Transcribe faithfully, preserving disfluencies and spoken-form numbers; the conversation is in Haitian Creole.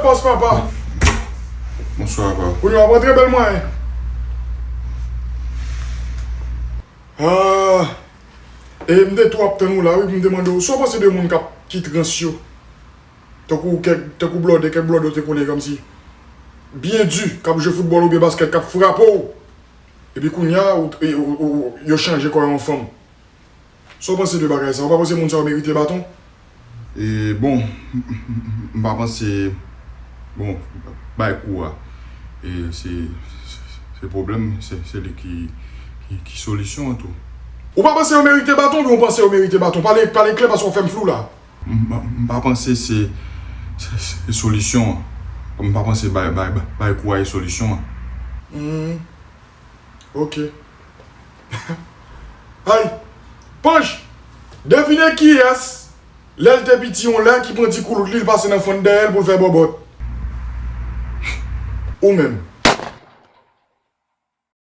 Bòs papa. Bonswa, papa. Kounye a w ap rantre bèl mwayen. Ah, e m te tou ap tann ou la, wi, pou m te mande w, sa w panse de moun k ap ki trans yo? Tankou kèk, tankou blòdè, kèk blòdè w te konnen kòmsi byen di, k ap jwe foutbòl oubyen baskèt, k ap frape w. Epi kounye a, ou, e, ou, ou, yo chanje kò yo an fanm. Sa w panse de bagay sa? Ou pa panse moun sa yo merite baton? E, bon, m pa panse, bon, bay kou a. E, se, se, se pwoblèm, se, se li ki, ki, ki solisyon an tou. Ou pa panse yo merite baton oubyen ou panse yo merite baton? Pale, pale klè paske w fè m flou la. M pa, m pa panse se, se, se solisyon an. M pa panse bay, bay, bay, bay kou a e solisyon an. Hmm. Ok. Ay! Panch! Devine kiyès, lè l te piti yon lè, ki pran ti koulout li, l pase nan fann dèyè l pou l fè bòbòt. Ou menm.